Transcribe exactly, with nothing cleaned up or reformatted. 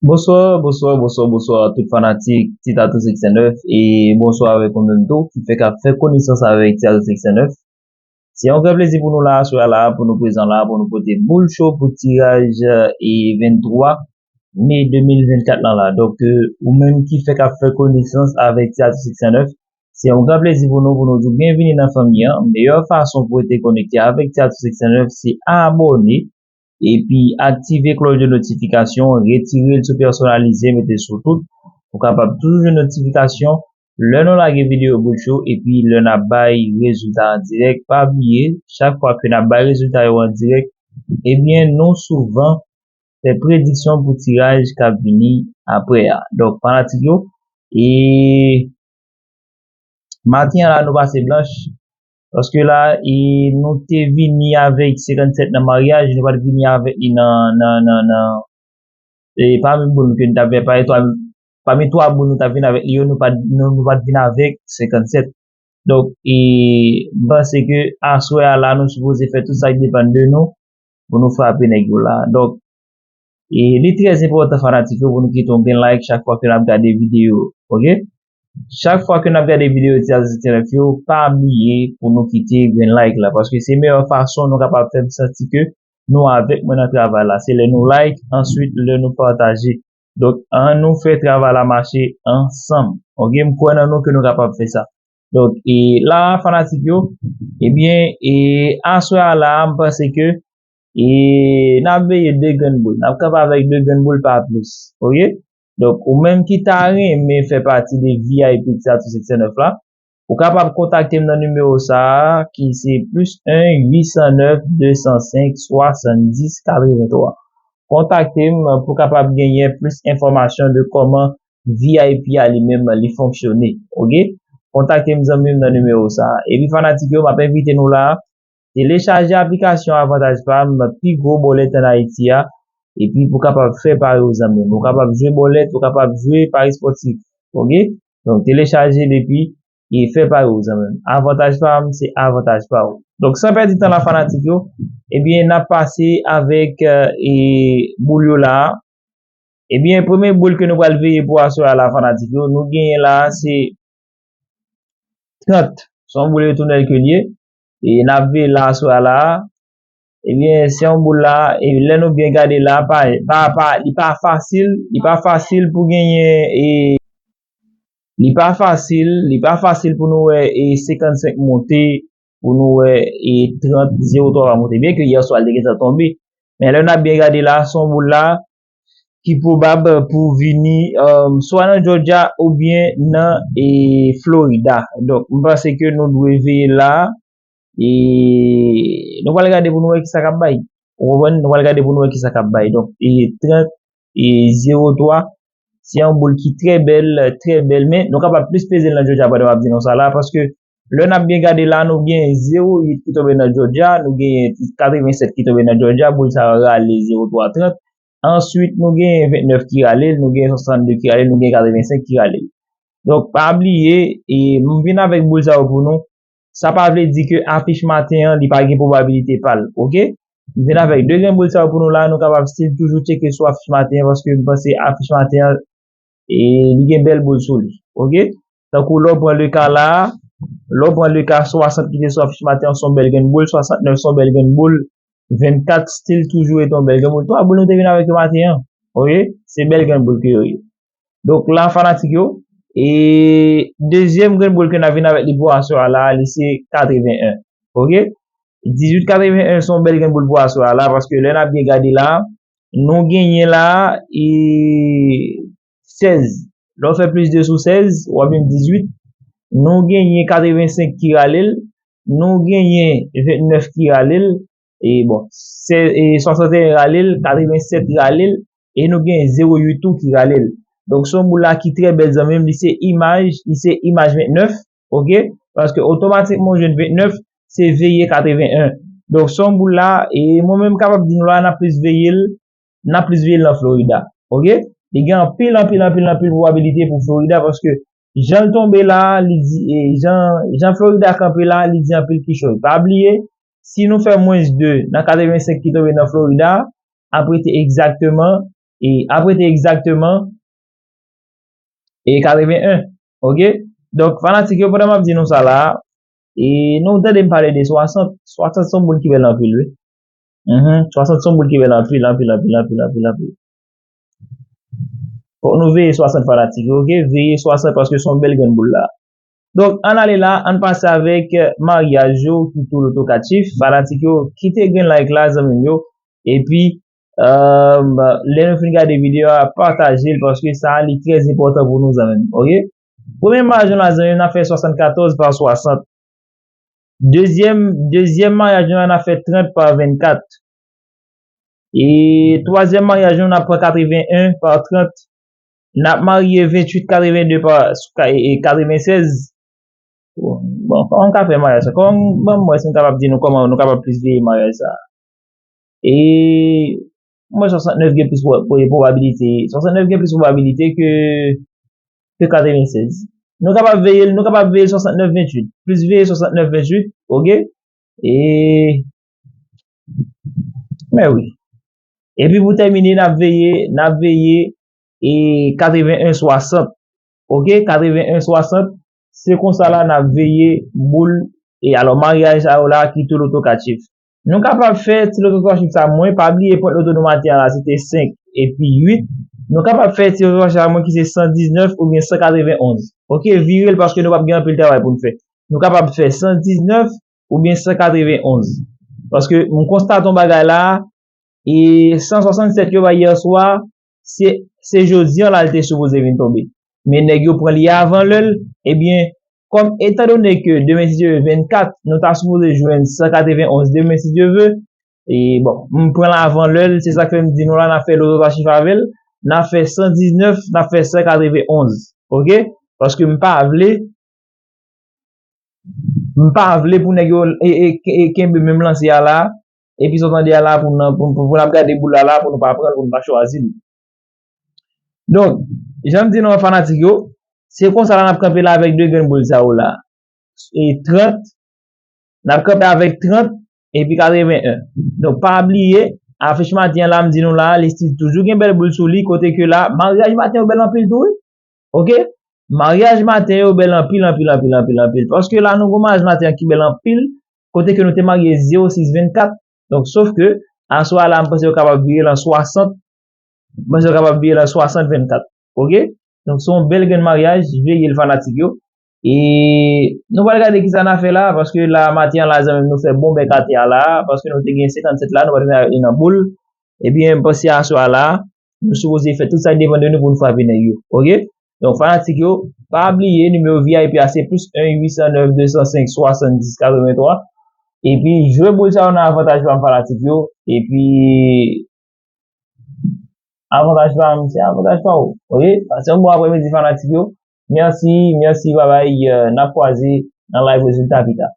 Bonswa, bonswa, bonswa, bonswa tout fanatik Ti Tatou Six nèf e bonswa avèk ou menm tou ki fèk ap fè konesans avèk Ti Tatou Six nèf. Se yon gran plezi pou nou la aswè a la pou nou prezan la pou nou pote boul cho pou tiraj e venntwa me de mil vennkat lan la. Donk ou menm ki fèk ap fè konesans avèk Ti Tatou Six nèf, se yon gran plezi pou nou pou nou di w byenvini nan fanmi an. Meyè fason pou rete konekte avèk Ti Tatou Six nèf se abòne epi aktive klòch de notifikasyon, retire l sou pèsonalize, mete l sou tout, pou w kapab toujou jwenn notifikasyon lè nou lage videyo boul cho epi lè n ap bay rezilta an dirèk. Pa bliye, chak fwa ke n ap bay rezilta yo an dirèk, ebyen, nou souvan fè prediksyon pou tiraj k ap vini apre a. Donk, fanatik yo, e maten an la, nou pase blanch. Paske la, e, nou te vini avèk senkannsèt nan maryaj, nou pa t vini avèk li nan, nan, nan, nan, e, pami boul ke nou t ap fè, pami twa, pami twa boul nou t ap vin avèk li yo, nou pa t, nou, nou pa t vin avèk senkannsèt. Donk, e, m panse ke aswè a la, nou sipoze fè tout sa k depann de nou pou nou frape nèg yo la. Donk, e li trè enpòtan fanatik yo pou nou kite yon grenn like chak fwa ke n ap gade videyo, oke? Chak fwa ke n ap gade videyo Ti Tatou Six nèf yo, pa bliye pou nou kite grenn like la, paske se meyè fason nou kapab fè m santi ke nou avèk mwen nan travay la. Se lè nou like, answit lè nou pataje. Donk, ann nou fè travay la mache ansanm. Oke, m kwè nan nou ke nou kapab fè sa. Donk, e la, fanatik yo, ebyen, e aswè a la, m panse ke e n ap veye de grenn boul. N ap kanpe avèk de grenn boul, pa plis. Oke? Donk, ou menm ki ta renmen fè pati de V I P Ti Tatou Six nèf la, ou kapab kontakte m nan nimewo sa a, ki se plis en uit san nèf de san senk swasanndis katrevenntwa. Kontakte m pou w kapab genyen plis enfòmasyon de kòman V I P a li menm li fonksyone. Oke? Kontakte m zanmi m nan nimewo sa a. Epi fanatik yo, m ap envite nou la, telechaje aplikasyon Avantaj Pam, pi gwo bòlèt ann Ayiti a, epi pou w kapab fè pari w zanmi m. Ou kapab jwe bòlèt, ou kapab jwe pari espòtif. Oke? Donk, telechaje l epi e fè pari w zanmi m. Avantaj pa m, se avantaj pa w. Donk, san pèdi tan la fanatik yo, ebyen, n ap pase avèk e, boul yo la a. Ebyen, premye boul ke nou pral veye pou aswè a la fanatik yo, nou genyen la a, se trant. Se yon boul retounen ke l ye. E n ap veye l la aswè a la a. Ebyen, se yon boul la, e lè nou byen gade la, pa, pa, pa, li pa fasil, li pa fasil pou genyen, e li pa fasil, li pa fasil pou nou wè, e senkannsenk monte, pou nou wè, e trant, zewo twa va monte. Byen ke yè swa li te gentan tonbe, men lè n ap byen gade la, se yon boul la, ki pwobab pou vini, um, swa nan Georgia oubyen nan, e, Florida. Donk, m panse ke nou dwe veye la, e nou pral gade pou nou wè kisa k ap bay. Ou konprann? Nou pral gade pou nou wè kisa k ap bay. Donk, e trant e zewo twa, se yon boul ki trè bèl, trè bèl, men nou kapab plis peze l nan Georgia pandan m ap di nou sa la, paske lè n ap byen gade la, nou gen zewo uit ki tonbe nan Georgia, nou gen katrevensèt ki tonbe nan Georgia, boul sa yo rale zewo twa trant. Answit, nou gen ventnèf ki rale l, nou gen swasannde ki rale l, nou gen katrevensenk ki rale l. Donk, pa bliye, e m vin avèk boul sa yo pou nou. Sa pa vle di ke afich maten an, li pa gen pwobabilite pa l, oke? M vin avèk de grenn boul sa yo pou nou la, nou kapab still toujou tcheke sou afich maten an, paske m panse afich maten an, e li gen bèl boul sou li, oke? Tankou lè w pran le ka la a, lè w pran le ka swasant ki te sou afich maten an, se yon bèl grenn boul, swasantnèf se yon bèl grenn boul, vennkat still toujou rete yon bèl grenn boul. Twa boul nou te vin avèk yo maten an, oke? Se bèl grenn boul ke yo ye. Donk la, fanatik yo, e dezyèm grenn boul ke n ap vin avèk li pou aswè a la, li se katreven en, oke? Dizuit katreven en se yon bèl grenn boul pou aswè a la, paske lè n ap byen gade la, nou genyen la, e sèz. Lè w fè plis de sou sèz, w ap jwenn dizuit. Nou genyen katrevensenk ki rale l. Nou genyen ventnèf ki rale l. E bon, se, e swasanteyen rale l, katrevensèt rale l. E nou gen zewo uit tou ki rale l. Donk, se yon boul la ki trè bèl, zanmi m. Li se imaj, li se imaj ventnèf, oke? Paske otomatikman, w jwenn ventnèf, se veye katreven en. Donk, se yon boul la, e mwen menm, m kapab di nou la, n ap plis veye l, n ap plis veye l nan Florida. Oke? Li gen anpil, anpil, anpil, anpil pwobabilite pou Florida, paske jan l tonbe la, li di, e jan, jan Florida kanpe la, li di anpil kichòy. Pa bliye, si nou fè mwens de nan katrevensenk ki tonbe nan Florida, ap rete egzakteman E ap rete egzakteman e katreven en. Oke? Donk, fanatik yo, pandan m ap di nou sa la, e nou tande m pale de swasant. Swasant se yon boul ki bèl anpil, wi. Mhm. Swasant se yon boul ki bèl anpil, anpil, anpil, anpil, anpil, anpil. Fòk nou veye swasant, fanatik yo, oke? Veye swasant paske se yon bèl grenn boul la. Donk, ann ale la, ann pase avèk, eh, maryaj yo ki tou lotokatif. Fanatik yo, kite grenn like la, zanmi m yo. Epi, eh, lè nou fin gade videyo a, pataje l paske sa a, li trè enpòtan pou nou, zanmi m. Oke? Premye maryaj nou la, zanmi m, n ap fè swasannkatòz pa swasant. Dezyèm, dezyèm maryaj nou la, n ap fè trant pa vennkat. E twazyèm maryaj nou, n ap pran katreven en pa trant. N ap marye venntuit katreven de pa, e, e, katrevensèz. Bon, kòman n ka fè maryaj sa? Kòman, ban m wè si m kapab di nou kòman nou kapab plis veye maryaj sa. E mwen, swasantnèf gen plis pwo-, pwo-, pwobabilite. Swasantnèf gen plis pwobabilite ke, ke katrevensèz. Nou kapab veye l, nou kapab veye l swasantnèf venntuit. Plis veye swasantnèf venntuit, oke? E, men wi. Epi pou tèmine, n ap veye, n ap veye, e, katreven en swasant. Oke, katreven en swasant, se konsa la n ap veye boul, e alò, maryaj sa yo la ki tou lotokatif. Nou kapab fè ti lotokatif sa, mwen, pa bliye pwent loto nou maten an la, se te senk epi uit. Nou kapab fè ti lotokatif sa, mwen, ki se san diznèf oubyen san katreven onz. Oke, vire l paske nou p ap gen anpil travay pou n fè. Nou kapab fè san diznèf oubyen san katreven onz. Paske m konstate yon bagay la, e san swasannsèt yo bay yè swa, se, se jodi an la l te sipoze vin tonbe. Men nèg yo pran li avan lè l, ebyen, kòm etandone ke demen, si Dye vle, vennkat, nou ta sipoze jwenn san katreven onz demen, si Dye vle, e bon, m pran l avan lè l, se sa k fè m di nou la, n ap fè lotokatif avè l, n ap fè san diznèf, n ap fè san katreven onz, oke? Paske m pa vle, m pa vle pou nèg yo, e, e, e, kenbe menm lanse a la, epi sa w tande a la pou n, pou, pou, pou n ap gade boul la la, pou nou pa pran l, pou nou pa chwazi l. Donk, jan m di nou an, fanatik yo, se konsa la n ap kanpe la avèk de grenn boul sa yo la. E trant, n ap kanpe avèk trant epi katreven en. Donk, pa bliye, afich maten an la, m di nou la, li still toujou gen bèl boul sou li, kote ke la, maryaj maten yo bèl anpil tou, wi. Oke? Maryaj maten yo bèl anpil, anpil, anpil, anpil, anpil. Paske la, nou gon maryaj maten an ki bèl anpil, kote ke nou te marye zewo sis vennkat. Donk, sof ke, aswè a la, m panse yo kapab vire l an swasant, m panse yo kapab vire l an swasant vennkat. Oke? Donk, se yon bèl grenn maryaj, veye l, fanatik yo. E nou pral gade kisa n a fè la, paske la, maten an la, zanmi m, nou fè bon bèk atè a la, paske nou te gen senkannsèt la, nou pral fè youn nan boul. Ebyen, m panse aswè a la, nou sipoze fè tout sa k depann de nou pou n frape nèg yo. Oke? Donk, fanatik yo, pa bliye, nimewo V I P a se plis en uit san nèf de san senk swasanndis katrevenntwa. Epi, jwe boul sa yo nan avantaj pa m, fanatik yo. Epi, avantaj pa m, se avantaj pa ou. Oke? Pase yon bon aprèmidi, fanatik yo. Mèsi, mèsi, babay. Euh, n ap kwaze nan live rezilta pita.